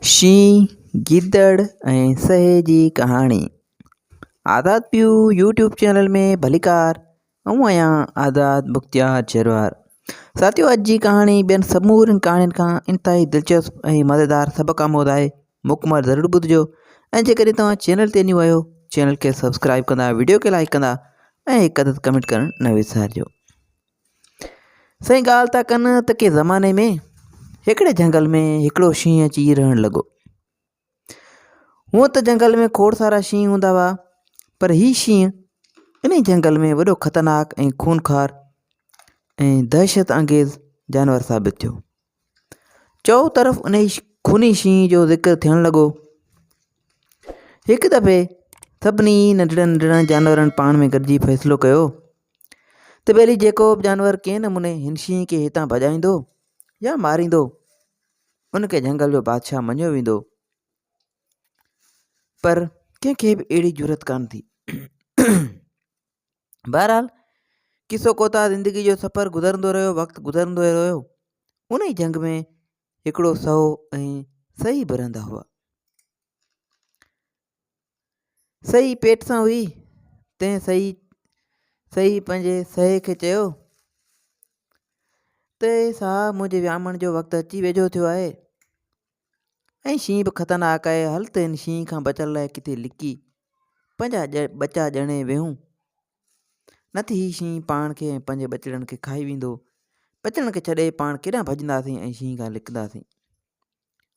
شينهن، گيدڙ ۽ سهي جي ڪهاڻي. آزاد پيو يوٽيوب چينل ۾ ڀليڪار آئون آهيان آزاد مختيار جروار. ساٿيو اڄ جي ڪهاڻي ٻين سمورين ڪهاڻين کان انتهائي دلچسپ ۽ مزيدار سبق آموز آهي مڪمل ضرور ٻڌجو ۽ جيڪڏهن توهان چينل تي نيو آهيو چينل کي سبسڪرائب ڪندا ويڊيو کي لائڪ ڪندا ۽ هڪ عدد ڪمينٽ ڪرڻ نه وسارجو. سائين ڳالهه ٿا ڪن ته ڪنهن زماني ۾ هڪڙي جهنگل ۾ هڪڙو شينهن اچي رهڻ لڳو. هونء ته جهنگل ۾ کوڙ سارا شينهن هوندا هئا پر هي شينهن انهي جهنگل ۾ وڏو خطرناڪ ۽ خونخوار ۽ دهشت انگيز جانور ثابت ٿيو. چئو طرف انهي خوني شينهن جو ذڪر ٿيڻ لڳو. هڪ دفعي سڀني ننڍڙن ننڍڙن جانورن پاڻ ۾ گڏجي فيصلو ڪيو ته ٻيلي جيڪو به جانور ڪنهن نموني هن شينهن کي هتان ڀڄائيندو يا ماريندو ان کي جهنگل جو بادشاهه مڃيو ويندو پر ڪنهن کي به اهڙي جرئت ڪانه ٿي. بهرحال قصو ڪوتاهه زندگي جو سفر گذرندو رهيو وقت گذرندو رهيو ان ئي جهنگ ۾ هڪڙو سهو ۽ سهي به رهندا هئا. سهي پيٽ سان هئي، تنهن سهي سهي پنهنجي سهي کي چيو ته اي سها منهنجي ويامڻ جو وقت اچي ويجهو ٿيو آهي ۽ شينهن به خطرناڪ آهي هل ته هن شينهن کان بچڻ لاء ڪٿي لڪي پنهنجا ٻچا ڄڻي ويهون نه ته هي شينهن پاڻ کي ۽ پنهنجي ٻچڙن کي کائي ويندو ٻچڙن کي ڇڏي پاڻ ڪيڏانهن ڀڄنداسين ۽ شينهن کان لڪنداسين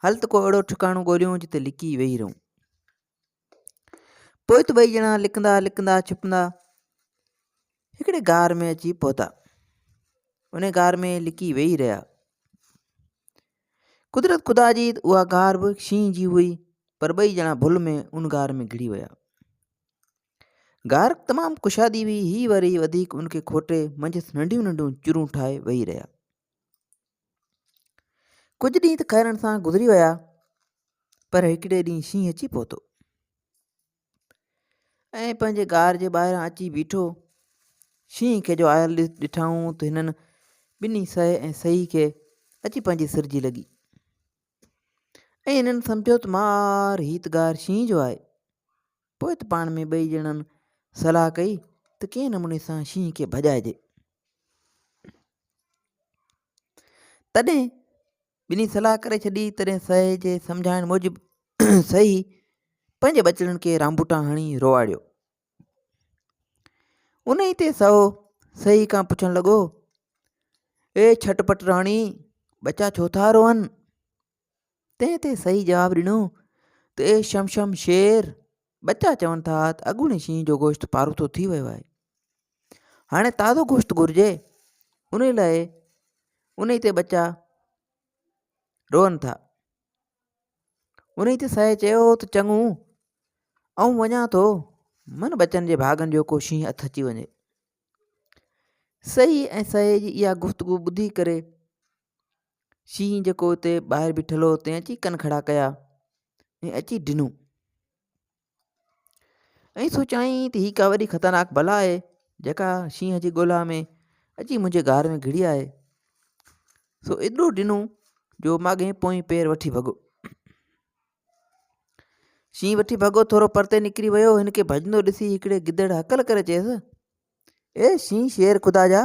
هل ته ڪو اهڙو ٺڪاڻو ڳوليون جتي لڪي ويهي رهون. پوء ته ٻئي ڄڻا لڪندا لڪندا ڇپندا هڪڙي غار ۾ اچي پهتا. ان غار ۾ لڪي ويهي رهيا. قدرت خدا جي اها غار به شينهن جي هئي پر ٻئي ڄڻا ڀل ۾ ان غار ۾ گهڙي ويا. غار تمام ڪشادي هئي هي وري وڌيڪ ان کي کوٽي منجهس ننڍيون ننڍيون چرون ٺاهي ويهي رهيا. ڪجهه ڏينهن ته خيرن سان گذري ويا پر هڪڙي ڏينهن شينهن اچي پهتو ۽ پنهنجي غار جي ٻاهران اچي بيٺو. شينهن کي جو آيل ڏٺائون ته هنن ٻنهي سهي ۽ سهي کي اچي پنهنجي سر جي لڳي ۽ هنن سمجهيو ته مار هي ته غار شينهن جو آهي. پوء ته پاڻ ۾ ٻئي ڄڻن صلاح ڪئي ته ڪنهن نموني سان شينهن کي ڀڄائجي. تڏهن ٻنهي صلاح ڪري ڇڏي تڏهن سهي جي سمجهائڻ موجب سهي پنهنجي ٻچڙن کي رانبوٽا هڻي روئاڙيو. انهي تي سهو سهي کان پڇڻ لڳو، اي ڇٽ پٽ راڻي ٻچا ڇو ٿا روئن؟ تنهن تي سهي جواب ڏنو ته اي شم شم شير ٻچا چون ٿا ته اڳوڻي شينهن جو گوشت پاروٿو ٿي ويو آهي هاڻي تازو گوشت گهرجي ان لاء ان تي ٻچا روئن ٿا ان تي سهي چيو ته چڱو آئون وڃان ٿو من ٻچن جي ڀاڳن جو ڪو شينهن هٿ اچي وڃي سهي ۽ سهي جي اها گفتگو ٻڌي ڪري شينهن جيڪو اتي ٻاهر بيٺل هو تنهن اچي ڪن کڙا ڪيا ۽ اچي ڊنو ۽ سوچيائين ته هي ڪا وڏي خطرناڪ بلا آهي جيڪا شينهن جي ڳولا ۾ اچي منهنجي غار ۾ گهڙي آهي سو ايڏو ڊنو جو ماڳهين پوئين پير وٺي ڀڳو شينهن وٺي ڀڳو ٿورو پرتي نڪري ويو هن کي ڀڄندو ڏسي هڪڙي گدڙ هڪل ڪري چيس اي شينهن شير خدا جا،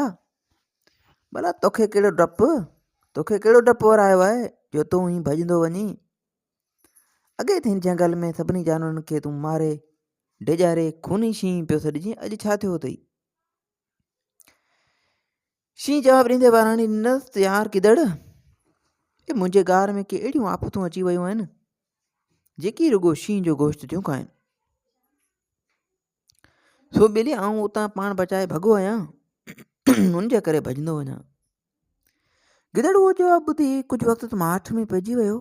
ڀلا توکي ڪهڙو ڊپ، توکي ڪهڙو ڊپ ورايو آهي جو تون هي ڀڄندو وڃين؟ اڳي ته هن جهنگل ۾ سڀني جانورن کي تون ماري، ڊيڄاري، خوني شينهن پيو سڏجين، اڄ ڇا ٿيو اٿئي؟ شينهن جواب ڏيندي وراڻي ڏنس ته يار گدڙ، اي منهنجي غار ۾ ڪي اهڙيون آفتون اچي ويون آهن، جيڪي رڳو شينهن جو گوشت ٿيون کائن. سو ٻيلي آئون اتان پاڻ بچائي ڀڳو آهيان ان جي ڪري ڀڄندو وڃان. گدڙ اهو جواب ٻڌي ڪجهه وقت ته ماٺ ۾ پئجي ويو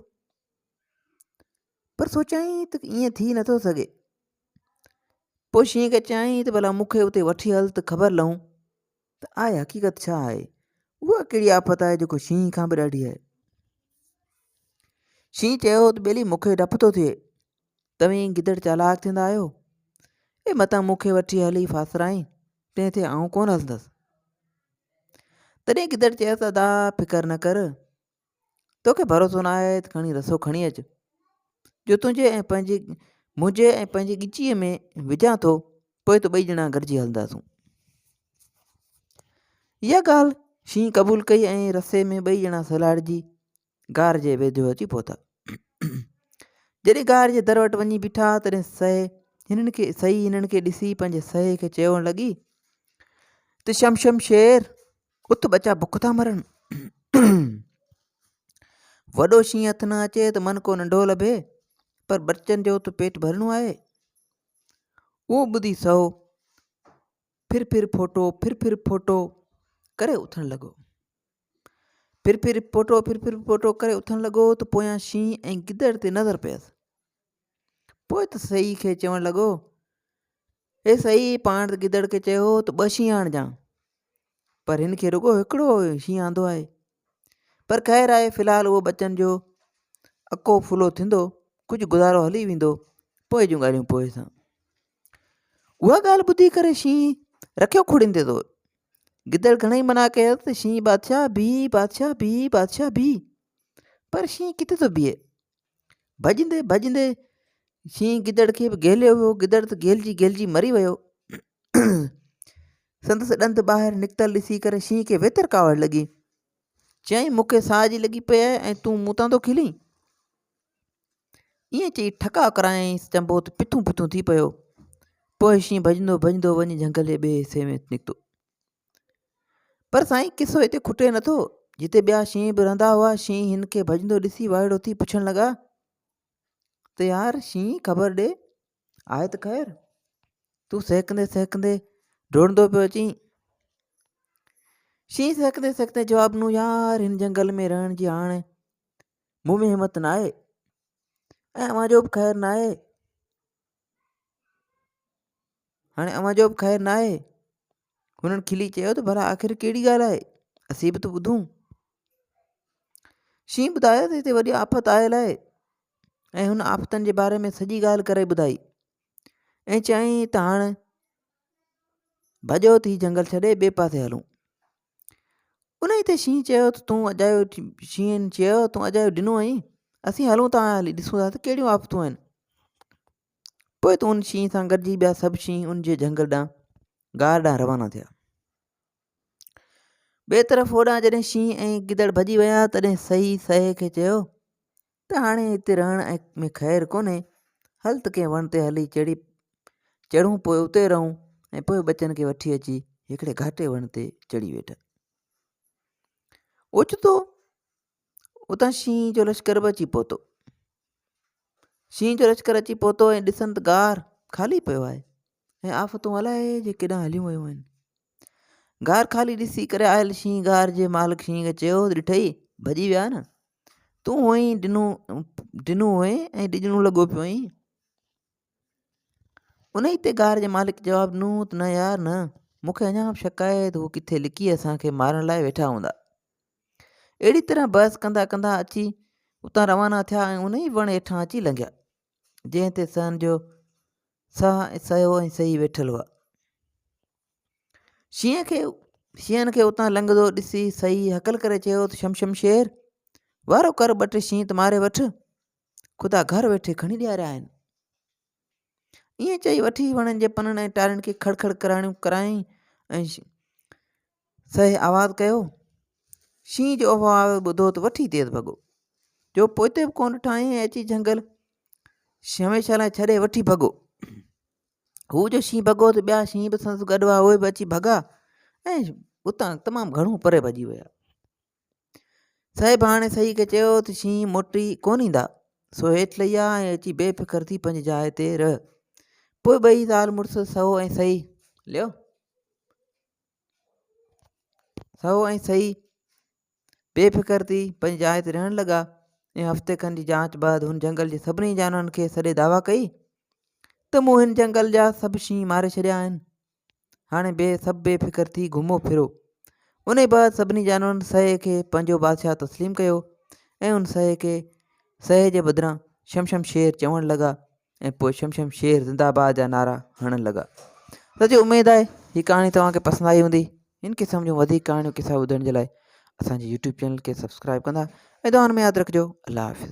پر سوچيائين ته ائين ٿي نٿو سگهي. پوء شينهن کي چيائين ته ڀلا مون کي اتي وٺي هل ته خبر لهون ته آهي حقيقت ڇا آهي؟ اها ڪهڙي آفت آهي جيڪو شينهن کان به ڏاڍي آهي؟ شينهن چيو ته ٻيلي مون کي ڊپ ٿو ٿئي. توهين گدڙ چالاڪ ٿيندا آهيو. اي متان مون کي وٺي هلي ڦاسرائين، تنهن تي آئون ڪونه هلندس. تڏهن گدڙ چيس ادا فڪر نه ڪر، توکي ڀروسو نه آهي ته کڻي رسو کڻي اچ. جو تنهنجي ۽ پنهنجي منهنجي ۽ پنهنجي ڳچيء ۾ وجهان ٿو، پوء ته ٻئي ڄڻا گڏجي هلنداسون. اها ڳالهه شينهن قبول ڪئي ۽ رسي ۾ ٻئي ڄڻا سلهاڙجي غار جي ويجهو اچي پهتا. جڏهن غار جي در وٽ وڃي بيٺا تڏهن سهي هنن کي سهي هنن کي ڏسي پنهنجي سهي کي چوڻ لڳي ته شم شم شير اٿ ٻچا بک ٿا مرن. وڏو شينهن هٿ نه اچي ته من ڪو ننڍو لڀي پر ٻچن جو ته پيٽ ڀرڻو آهي. اهو ٻڌي سهو ڦر ڦر ڦوٽو ڦر ڦر ڦوٽو ڪري اٿڻ لڳو. ڦر ڦر ڦوٽو ڦر ڦر ڦوٽو ڪري اٿڻ لڳو ته پويان شينهن ۽ گدڙ تي نظر پيس. پوء ته سهي کي چوڻ لڳو، اي سهي پاڻ ته گدڙ کي چيو هو ته ٻه شينهن آڻجان پر هن کي رڳو هڪڙو شينهن آندو آهي. پر خير آهي في الحال اهو ٻچن جو اڪو ڦلو ٿيندو ڪجهه گذارو هلي ويندو پوء جون ڳالهيون پوء سان. اها ڳالهه ٻڌي ڪري شينهن رکيو کوڙيندي ٿو. گدڙ گهڻئي منع ڪيس ته شينهن بادشاهه بيهه بادشاهه بيهه بادشاهه بيهه پر شينهن ڪٿي ٿو بيهي. ڀڄندي ڀڄندي شينهن گدڙ کي به گهليو ويو گدڙ ته گهلجي گهلجي مري ويو. سندس ڏند ٻاهر نڪتل ڏسي ڪري شينهن کي ويتر ڪاوڙ لڳي. چيائين مون کي ساهه جي لڳي پئي آهي ۽ تون مون تان ٿو کلين. ائين چئي ٺڪاء ڪرايائينس چنبو ته پٿون پٿون ٿي پيو. پوء شينهن ڀڄندو ڀڄندو وڃي جهنگل جي ٻئي حصي ۾ نڪتو. پر سائين قصو هتي کٽي نٿو. جتي ٻيا شينهن به رهندا هئا، شينهن هن کي ڀڄندو ڏسي وائڙو ٿي پڇڻ لڳا ته يار شينهن خبر ڏي، آهي ته خير؟ تون سهڪندي سهڪندي ڊوڙندو پيو اچين. شينهن سهڪندي سهڪندي جواب ڏنو يار هن جهنگل ۾ رهڻ جي هاڻ مون ۾ همت ناهي ۽ اوهان جو به خير ناهي. هاڻي اوهان جو به خير ناهي. هنن کلي چيو ته ڀلا آخر ڪهڙي ڳالهه آهي اسين به ته ٻڌون. شينهن ٻڌايو ته هتي وڏي آفت آيل آهي ۽ هن آفتن جي باري ۾ سڄي ڳالهه ڪري ٻڌائي ۽ چيائين ته هاڻ ڀڄو ته هي جهنگل ڇڏي ٻئي پاسي هلون. انهيء تي شينهن چيو ته تون اجايو شينهن چيو تون اجايو ڊنو آهين اسين هلون ٿا هلي ڏسون ٿا ته ڪهڙيون آفتون آهن پوء ته ان شينهن سان گڏجي ٻيا سڀ شينهن ان جي جهنگل ڏانهن غار ڏانهن روانا ٿيا ٻئي طرف هوڏانهن جڏهن شينهن ۽ گدڙ ڀڄي ويا تڏهن سهي سهي کي چيو ته هاڻي هتي رهڻ ۾ خير ڪونهي، هل ته ڪنهن وڻ تي هلي چڙهي چڙهون پوء اتي رهون ۽ پوء ٻچن کي وٺي اچي هڪڙي گهاٽي وڻ تي چڙهي ويٺا. اوچتو اتان شينهن جو لشڪر به اچي پهتو. شينهن جو لشڪر اچي پهتو ۽ ڏسن ته غار خالي پيو آهي ۽ آفتون الائي جي ڪيڏانهن هليون ويون آهن. غار خالي ڏسي ڪري آيل شينهن غار جي مالڪ شينهن کي چيو ته ڏٺئي ڀڄي ويا نه تون هئين ڊنو ڊنو هئين ۽ ڊڄڻو لڳو پيو هئين انهي تي غار جي مالڪ جواب ڏنو ته نه يار نه مون کي اڃا به شڪ آهي ته هو ڪٿي لڪي اسان کي مارڻ لاء ويٺا هوندا اهڙي طرح بحث ڪندا ڪندا اچي اتان روانا ٿيا ۽ انهي وڻ هيٺان اچي لنگهيا جنهن تي سهن جو ساهه ۽ سهيو ۽ سهي ويٺل هئا. شينهن کي شينهن کي اتان لنگهندو ڏسي سهي هڪل ڪري چيو ته شم شم شير وارو ڪر ٻه ٽي شينهن ته ماري وٺ خدا گهر ويٺي کڻي ڏياريا آهن ائين چئي وٺي وڻن جي پنن ۽ ٽارين کي کڙ کڙ ڪراڻيون ڪرايائين ۽ سهي آواز ڪيو. شينهن جو اهو آواز ٻڌو ته وٺي تيز ڀڳو. جو پوئتي به ڪونه ڏٺائين ۽ اچي جهنگل هميشه لاء ڇڏي وٺي ڀڳو. هو جو شينهن ڀڳو ته ٻيا شينهن به سندس گڏ هئا اهي به اچي ڀڳا ۽ اتان تمام گهڻو پري ڀڄي ويا. صاحب هاڻي سهي کي چيو ته شينهن موٽي ڪونه ايندا، سو هيٺ لهي آ ۽ اچي بي فڪر ٿي پنهنجي جاء تي رهه. پوء ٻئي زال مڙس سهو ۽ سهي ليو. سهو ۽ سهي بي فڪر ٿي پنهنجي جاء تي رهڻ لڳا ۽ هفتي کن جي جاچ بعد هن جهنگل جي سڀني جانورن کي سڏي دعويٰ ڪئي ته مون هن جهنگل جا سڀ شينهن ماري ڇڏيا آهن. هاڻي بي سڀ بي فڪر ٿي گهمو ڦرو. انهي بعد سڀني جانورن سهي کي پنهنجو بادشاهه تسليم ڪيو ۽ ان سهي کي سهي جي بدران شمشم شير چوڻ لڳا ۽ پوء شمشم شير زنده آباد جا نعرا هڻڻ لڳا. سچي اميد آهي هي ڪهاڻي توهان کي پسند آئي هوندي. هن قسم جون وڌيڪ ڪهاڻيون قصا ٻڌڻ جي لاء اسان جي يوٽيوب چينل کي سبسڪرائب ڪندا ۽ دعائن ۾ ياد رکجو. الله حافظ.